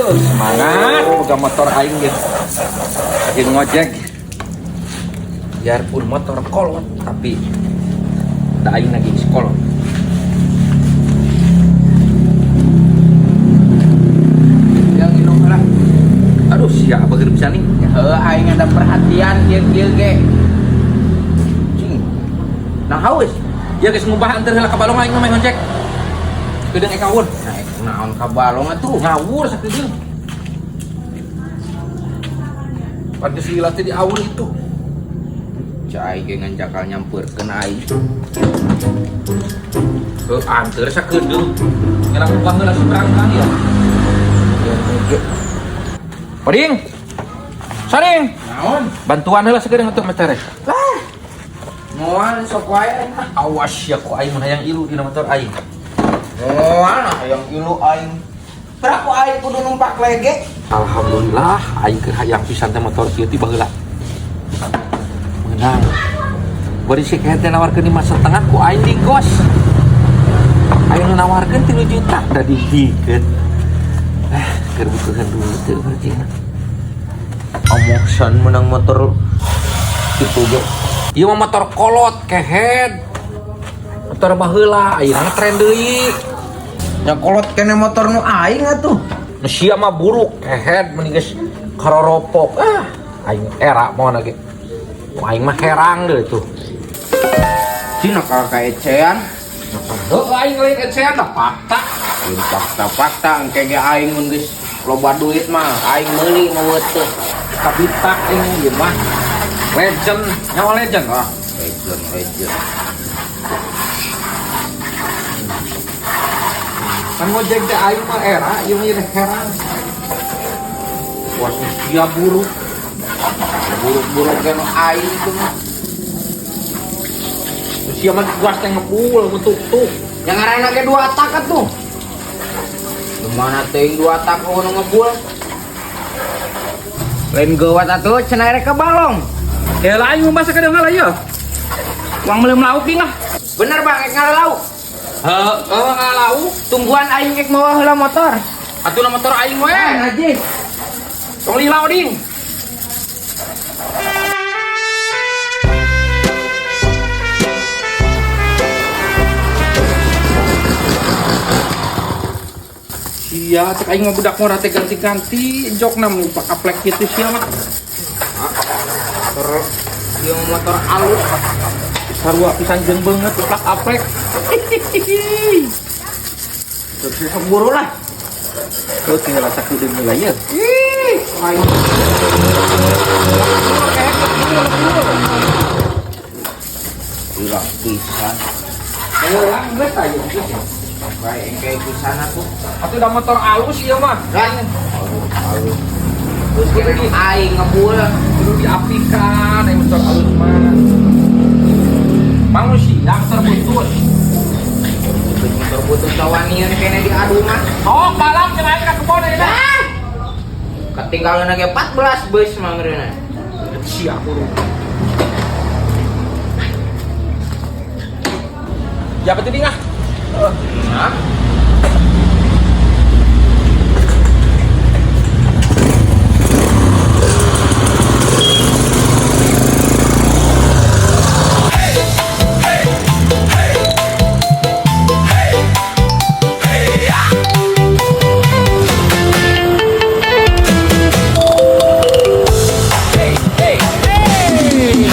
Semangat boga motor aing ge. Lagi ngojek. Biarpun motor kolot tapi da aing lagi sekolah. Yang minum lah. Aduh, siap bager bisa nih. Heuh, aing ada perhatian kieu-kieu ge. Cing. Nah haus. Ya geus ngubah anteur heula ka balong aing mah main ngojek. Geudeung ek ngawur. Nah, naon ka balong atuh? Ngawur sakedeung. Pan geus lila teh diawur itu. Cai ge ngan jakal nyampeurkeun aing. Heuh, anteur sakedeung. Ngelang ngubah heula seberang kan ya. Oding. Saring. Naon? Bantuan heula sakedeung atuh metere. Lah. Moal sok wae aing mah. Awas ya ku aing mun hayang ilu dina motor aing. Moal hayang ilu aing. Berapa aing kudu numpak lege? Alhamdulillah aing keur hayang pisan teh motor kieu ti baheula. Meunang. Bari si kehed teh nawarkeun 5,5 ku aing digos. Aing nu nawarkeun 3 juta da dibikeun. Keur butuhan duit teu berarti. Omosan menang motor itu ge. Ieu mah motor kolot kehed. Motor baheula ayeuna tren deui. Nya kolot kene motor nu aing atuh. Nu sia mah buruk kehed meni geus karoropok. Ah, aing era moal ge. Nu aing mah herang deui tuh. Cina ka kaecean. Heuh aing lain ecean da fakta. Lain fakta-fakta engke ge aing mun geus loba duit mah aing meuli nu teh. Kabita aing ieu mah. Legend, nyawa legend. Ah, legend, legend. Kan ngojek teh aing mah era, ieu mah ieu herang. Wah, sia buruk. Buruk-buruk ge nu aing itu mah. Sia mah gas teh ngebul, ngetuk-tuk. Yang ngaranna ge dua tak atuh. Gimana teuing dua tak nu ngebul? Lain geuwat atuh cenah erek ka balong. Ya lah aing mah sakedeung lah ieu. Uang meuleuh lauk ding lah. Bener bang, ek ngalauk. Heeh, ngalauk. Tungguan aing ek mawa heula motor. Atuh na motor aing we. Najis. Tong lila oding. Sia, cek aing mah budak murah teh ganti-ganti jokna mun pak aplek kitu sia mah. Motor ieu motor alus. Sarua pisan jeung beungeut plak aplek. Terus buru lah. Terus tinggal sakedeung heula ieu. Ih, aing. Gila pisan. Heula geus aya geus. Bae engke pisan atuh. Atuh da motor alus ieu mah. Lah, alus. Terus kira aing ngebul kudu diapikan aya motor alus mah. Manusia motor butut. Motor butut kawanian kene diadu mah. Oh, balap cenah aing ka kebon ayeuna. Ketinggalan ge 14 bus mah ngeureunan. Sia buruk. Ya betul ding ah. Nah.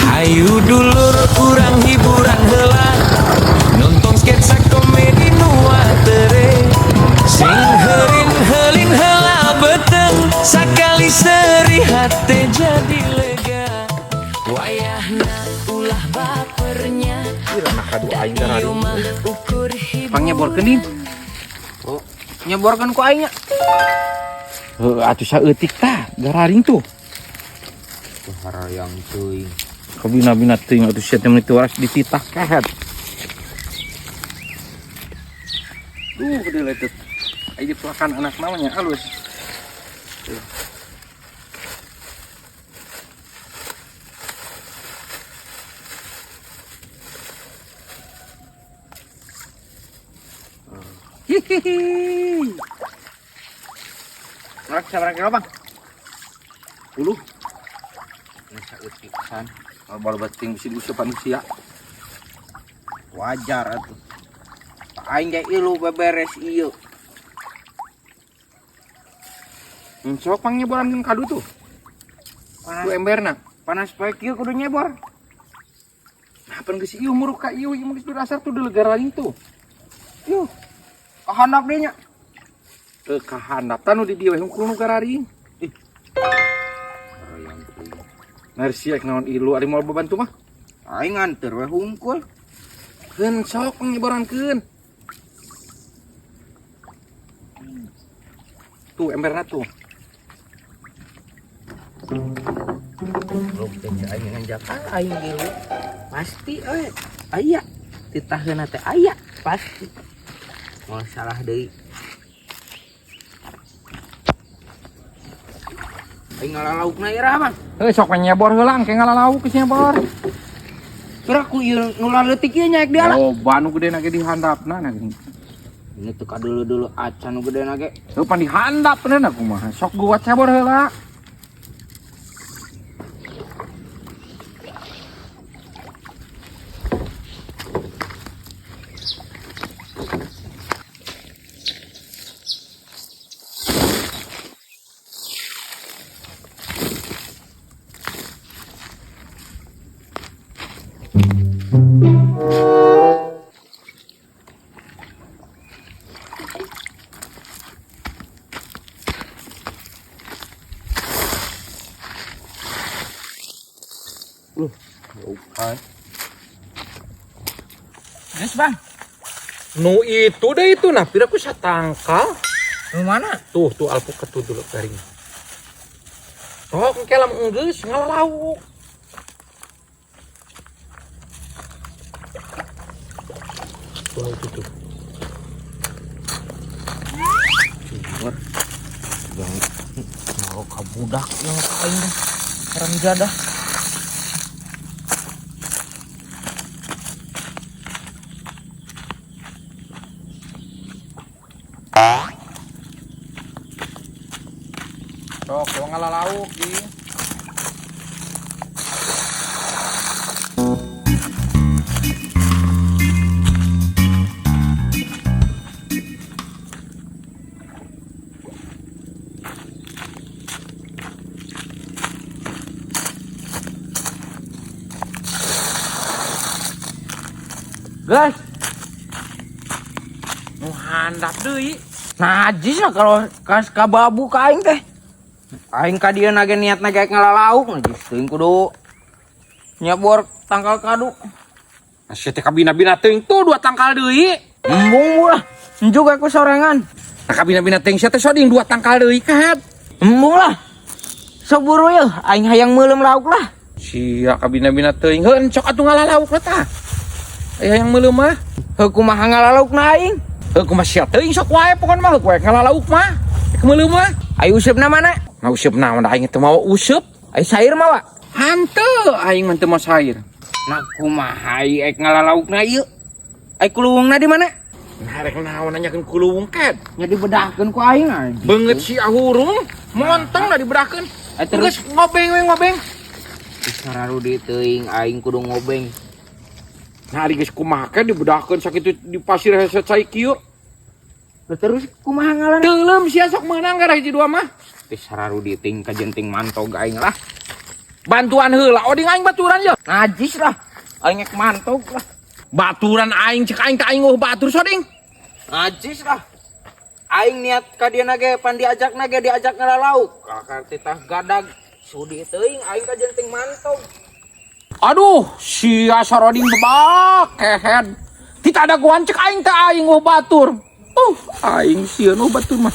Hayu dulur urang hiburan heula nonton sketsa komedi nu tere sing heurin heulin heula beteng sakali seri hate jadi lega wayahna ulah bapernya Aing ieu mah ukur hiburan. Pangnyeborkeun din. Oh, nyeborkeun ku aing nya. Heuh, atuh saeutik tah, gararing tuh. Harayang teuing. Kabina-bina teuing atuh sia teh meuni teu waras dititah kehed. Duh, gede letet. Aing dipelakan anak namanya alus. Tuh. Hihihi. Rek sabaraha kilo, Bang? 10. Ini saeutik san. Kalau bating bisa diusap manusia. Wajar atuh. Aing ge ilu beberes ieu. Sok pang nyeboran jeung kadu tuh. Panas, Ku emberna. panas poe kieu kudu nyebor. Nah, pan geus ieu muruk ka ieu ieu mah geus dasar tuh delegara tuh. Yuh. Kahandap deui nya. Teu kahandap tanu di dieu we hungkul nu gararing. Ih. Hayang teuing. Narsi ek naon ilu ari moal babantu mah. Aing nganter we hungkul. Keun sok pang nyeborankeun. Tuh emberna tuh. Belum teh aing nganjak aing ilu. Pasti euy. Aya. Titaheuna teh aya pasti. Moal salah deui. Aing ngalalaukna ira, Bang. Heuh sok we nyebor heula engke ngalalauk geus nyebor. Kira ku ieu nu laleutik ieu nya ek diala. Loba nu gede na ge dihandapna na geuning. Ini tuh kadulu-dulu acan nu gede na ge. Heuh pan dihandap na kumaha. Sok gua cebor heula. Bukan. Geus, Bang. Nu itu deh itu nah pira ku satangkal. Nu mana? Tuh tuh alpukat tuh dulu garing. Sok engke lamun geus ngalalauk. Tuh itu tuh. Cibur. Yang mau ka budak yang aing teh. Haram jadah. Sok yo ngalalauk di. Guys, Nu handap deui. najis lah kalau kas kababu ka aing teh. Aing ka dieu nage niat nage ngalalauk najis teuing kudu nyebor tangkal kadu. Sia teh kabina-bina teuing tuh dua tangkal deui. Embung lah, juga aku sorangan. Nah kabina-bina teuing sia teh soding dua tangkal deui kahet. Embung lah. Sok buru yeuh, aing hayang meuleum lauk lah. Sia kabina-bina teuing heuh sok atuh ngalalauk lah tah. Aya yang meuleum mah. Heuh kumaha ngalalaukna aing? Heuh kumaha sia teuing sok wae pokona mah heuh ngalalauk mah. Rek meuleum mah. Ayo useup-na mana? Nah useup naon da aing teu mawa useup. Ayo sair mawa. Hanteu aing mah teu mawa sair. Nah kumaha ieu ek ngalalaukna ieu? Ai kuluwungna di mana? Nah rek naon nanyakeun kuluwung ket. Nya dibedahkeun ku aing anjing. Beungeut si ahurung montong da dibedahkeun. Ai terus Geus ngobeng we ngobeng. Sararudi teuing aing kudu ngobeng. Nah ari geus kumaha ke dibedahkeun sakitu di pasir hese cai kieu. Lah terus kumaha ngalan? Teuleum sia sok meunang gara hiji dua mah. Teh sararudi teuing kajenting mantog aing lah. Bantuan heula oding aing baturan ye. Najis lah. Aing ek mantog lah. Baturan aing cek aing ka aing eueuh batur soding. Najis lah. Aing niat ka dieu nage pan diajak nage diajak ngalalauk. Kakak titah gadag sudi teuing aing kajenting mantog. Aduh, sia saroding bebak kehed. Kita ada guan cek aing teh aing eueuh batur. Aing sieun eueuh batur mah.